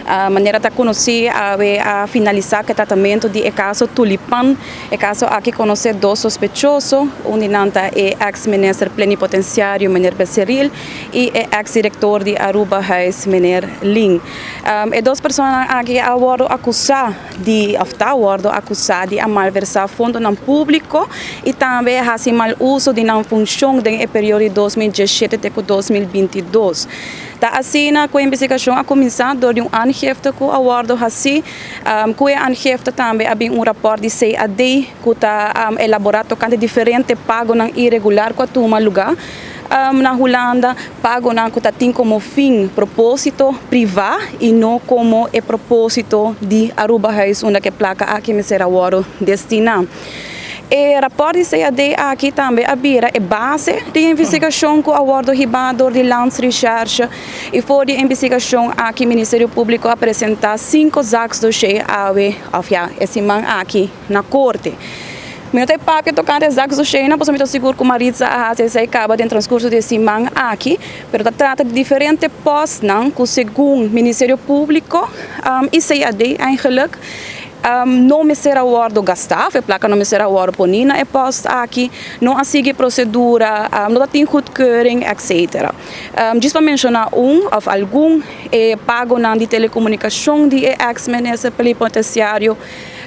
Manera ta conoci, awe a finalisa cu e tratamento di e caso Tulipan. E caso aki conoce dos sospechoso, un di nan ta e ex minister plenipotenciario meneer Becerril y e ex director di Arubahuis meneer Lin. E dos personanan aki a wordo acusa di of ta wordo acusa di a malversa fondonan publico y tambe haci mal uso di nan funcion den e periodo di 2017 te cu 2022. Ta asina ku e investigashon a kuminsá dor di un aangifte ku a wòrdu hasí. Ku e aangifte tambe a bin un rapòrt di CAD ku ta elaborá tokante diferente pagonan iregular ku a tuma lugá na Hulanda, pagonan ku ta tin komo fin propósito privá i no komo e propósito di Arubahuis unda ku e plaka aki mester a wòrdu destiná. E rapòrt di CAD aki tambe a bira e base di e investigashon ku a wòrdu hibá dor di Landsrecherche i for di e investigashon aki Ministerio Públiko a presentá sinku zaksdossier awe òf ya e siman aki na korte. Mi no ta e papia tokante e zaksdossiernan pasobra mi ta sigur ku Maritza a hasi esei kaba den transkurso di e siman aki, pero ta trata di diferente pòstnan ku segun Ministerio Públiko i CAD eigenlik No mester a wòrdu gastá, of e plaka no mester a wòrdu poní na e pòst aki, no a sigui prosedura, no ta tin goedkeuring, etcetera. Djis pa menshoná un òf algun, e pagonan di telekomunikashon di e èks minister plenipotensiario,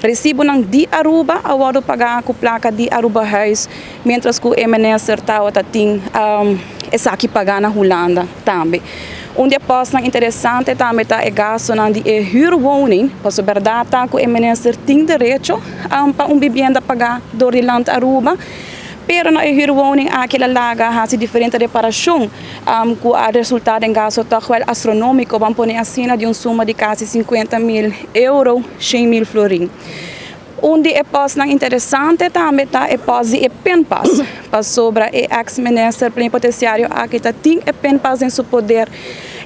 resibonan di Aruba a wòrdu pagá ku plaka di Arubahuis, miéntras ku e minister tabata tin esaki pagá na Hulanda tambe. Un di e pòstnan interesante tambe ta e gastunan di e huurwoning, pasobra bèrdat ta ku e minister tin derecho pa un bibienda pagá dor di Land Aruba, pero na e huurwoning aki el a laga hasi diferente reparashon ku a resultá den gastu tòg wèl astronómiko, ban pone asina, di un suma di kasi 50.000 euro, 100.000 florin. Un di e pòstnan interesante tambe ta e pòst di e pinpas, pasobra e eks minister plenipotensiario aki ta tin e pinpas den su poder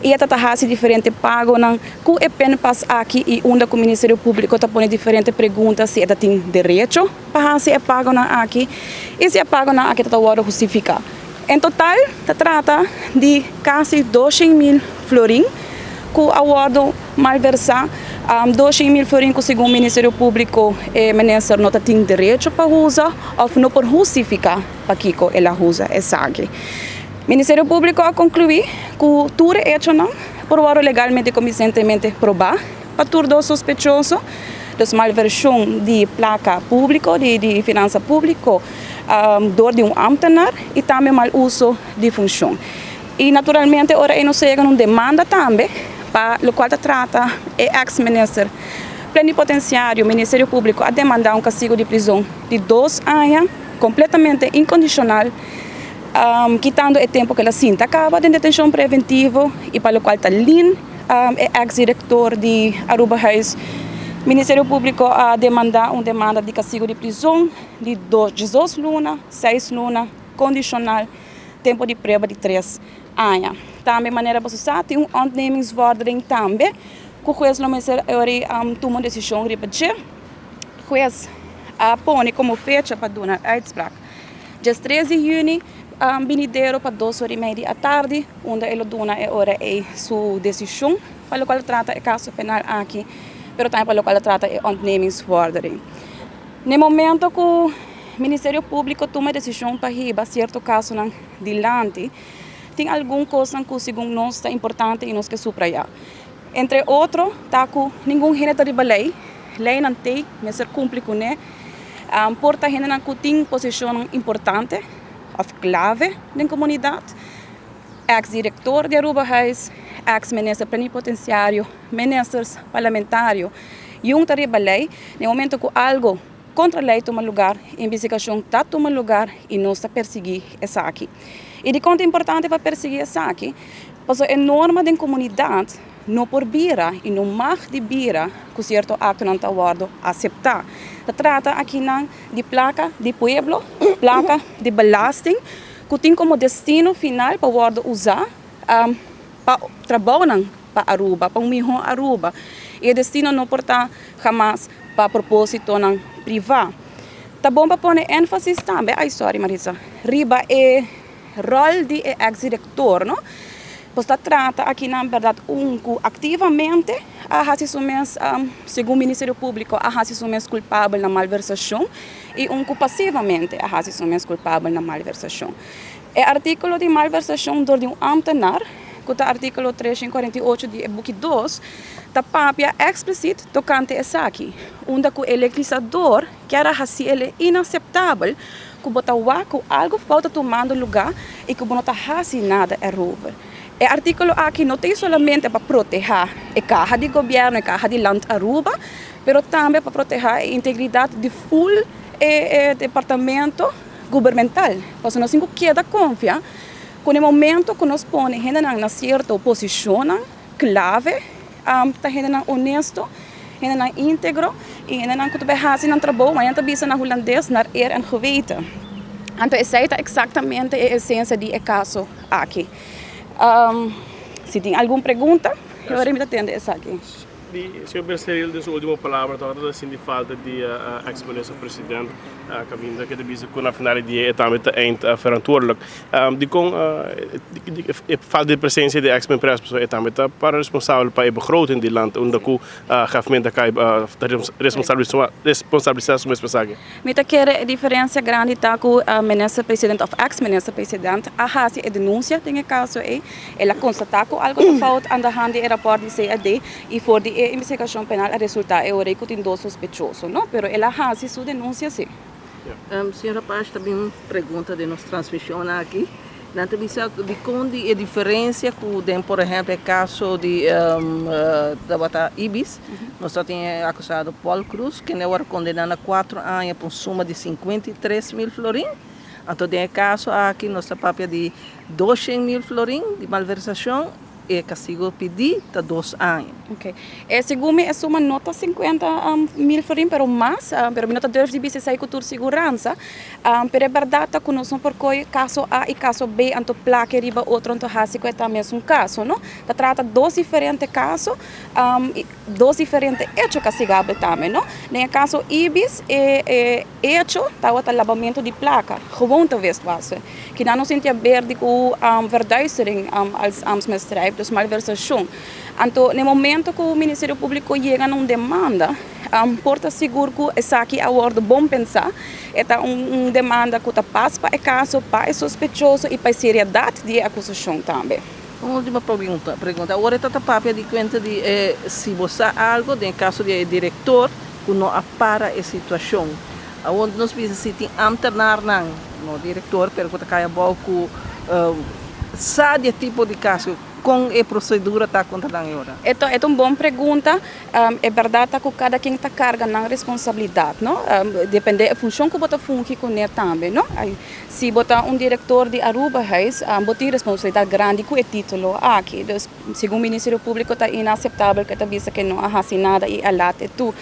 i e ta ta hasi diferente pagonan ku e pinpas aki i unda ku Ministerio Públiko ta pone diferente pregunta si e ta tin derecho pa hasi e pagonan aki i si e pagonan aki ta ta wòrdu hustifiká. En total ta trata di kasi 200.000 florin ku a wòrdu malversá, 200.000 florin ku segun Ministerio Públiko e minister no ta tin derecho pa usa òf no por hustifiká pakiko el a usa esaki. Ministerio Públiko a konkluí ku tur e echonan por wòrdu legalmente i konvinsentemente probá pa tur dos sospechoso, dus malvershon di plaka públiko, di finansa públiko dor di un ámtenar i tambe mal uso di funshon. I naturalmente ora ei nos ta yega na un demanda tambe pa lokual ta trata e eks minister plenipotensiario. Ministerio Públiko a demandá un kastigu di prizon di 2 aña kompletamente inkondishonal, kitando e tempu ku el a sinta kaba den detenshon preventivo, i pa lokual ta Lin, e eks direktor di Arubahuis, Ministerio Públiko a demandá un demanda di kastigu di prizon di 12 luna, 6 luna, kondishonal, tempu di prueba di 3 aña. Tambe, manera boso sa, tin un ontnemingsvordering tambe ku hues lo mester tuma un desishon riba dje. Hues a pone komo fecha pa duna uitspraak 13 di yüni binidero pa 2:30 di atardi, unda e lo duna e ora ei su desishon pa lokual trata e kaso penal aki, pero tambe pa lokual trata e ontnemingsvordering. Na momento ku Ministerio Públiko tuma desishon pa hiba sierto kasonan dilanti, tin algun kosnan ku segun nos ta importante i nos ke subrayá. Entre otro, ta ku ningun hende ta riba lei, leinan t'ei, mester kumpli kuné. Por ta hendenan ku tin posishonnan importante òf klave den komunidat, eks direktor di Arubahuis, eks minister plenipotensiario, ministers parlamentario, i un ta riba lei. Na momento ku algu kontra lei tuma lugá, investigashon ta tuma lugá i nos ta persiguí esaki. I dikon ta importante pa persiguí esaki? Pasobra e norma den komunidat no por bira i no mag di bira ku sierto aktonan ta wòrdu aseptá. Ta trata akinan di plaka di pueblo, plaka di belasting, ku tin komo destino final pa wòrdu usá pa trabounan pa Aruba, pa un mihó Aruba. I e destino no por ta hamas pa propósitonan privá. Ta bon pa pone énfasis tambe, ai sorry Marisa, riba e ròl di e eks direktor, no? Pues ta trata akinan bèrdat un ku aktivamente a hasi su mes, segun Ministerio Públiko, a hasi su mes kulpabel na malversashon i un ku pasivamente a hasi su mes kulpabel na malversashon. E artíkulo di malversashon dor di un ámtenar, ku ta artíkulo 348 di e buki dos, ta papia eksplisit tokante esaki, unda ku e legislador kier a hasi el inaseptabel ku bo ta wak ku algu fout ta tumando lugá i ku bo no ta hasi nada erover. E artíkulo aki no ta solamente pa protehá e kaha di gobièrnu, e kaha di Land Aruba, pero tambe pa protehá e integridat di ful e departamento gubernamental. Pasobra nos tin ku keda konfia ku na e momento ku nos pone hendenan na sierto posishonnan klave, ta hendenan honesto, hendenan íntegro i hendenan ku ta bai hasi nan trabou, mañana ta bisa na hulandes, naar eer en geweten. Anto esei ta eksaktamente e esensia di e kaso aki. Si tin algun pregunta, mi ta tende esaki. Di señor Becerril den su ultimo palabra tabata ta sinti falta di ex minister president caminda ke ta bisa ku na final di dia e tambe ta eind verantwoordelijk. Dikon e falta di presencia di ex min pres pasobra e tambe ta para responsabel pa e begroting di land unda ku gafment a kai ta responsabilisa su mes pa esaki. Mi ta kere e diferencia grandi ta ku minister president of ex minister president a hasi e denuncia den e caso ei. El a constata cu algo ta fout aan de hand di e rapport di CAD y for di e investigacion penal a resulta e ora ei cu tin dos sospechoso, no? Pero el a haci su denuncia si. Señora Pash ta bin un pregunta den nos transmision aki. Nan ta bisa dicon di e diferencia cu den por ehempel e caso di tabata Ibis, nos ta tin e acusado Paul Croes kende a worde condena na cuatro aña pa un suma di 53 mil florin. Anto den e caso aki nos ta papia di 200 mil florin di malversacion y e castigo pidi ta 2 aña. Ok. Segun mi e suma no ta 50 mil florin, pero mas, pero mi no ta durf di bisa esey cu tur siguransa. Pero e berdad ta cu nos no por coy caso A y caso B anto plak riba otro anto haci cu e ta mesun caso, no? Ta trata dos diferente caso, y dos diferente hecho castigabel tambe, no? Den e caso Ibis, e hecho tabata labamento di placa, gewoon te witwassen. Kinan no sinti haber cu verduistering als ambtsmisdrijf, dus malversacion. Anto, na momento cu Ministerio Publico yega na un demanda, por ta sigur cu esaki a wordo bon pensa. E ta un demanda cu ta pas pa e caso, pa e sospechoso y pa e seriedad di e acusacion tambe. Un ultimo pregunta. Pregunta. Awor ta papia di cuenta di si bo sa algo, den caso di director, cu no a para e situacion. Awor nos bisa si tin ambtenaar nan, no director, pero cu ta caya bou cu sa di tipo di caso, con e procedura ta contra nan ora? E ta un bon pregunta. E berdad ta cu cada ken ta carga nan responsabilidad, no? Depende e funcion cu bo ta fungi cu ne tambe, no? Si bo ta un director di Arubahuis, bo tin responsabilidad grandi cu e titulo aki. Dus, segun Ministerio Publico ta inaceptabel cu ta bisa cu no a hasi nada y a laat toe.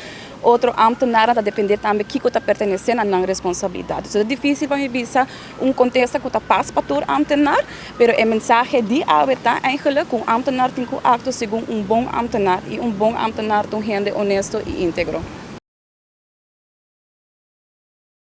Otro ambtenaar ta depende tambe kico ta pertenece na nan responsabilidad. Dus ta dificil pa mi bisa un contesta cu ta pas pa tur ambtenaar, pero e mensahe di awe ta eigenlijk cu un ambtenaar tin cu actua segun un bon ambtenaar y un bon ambtenaar ta un hende honesto y integro.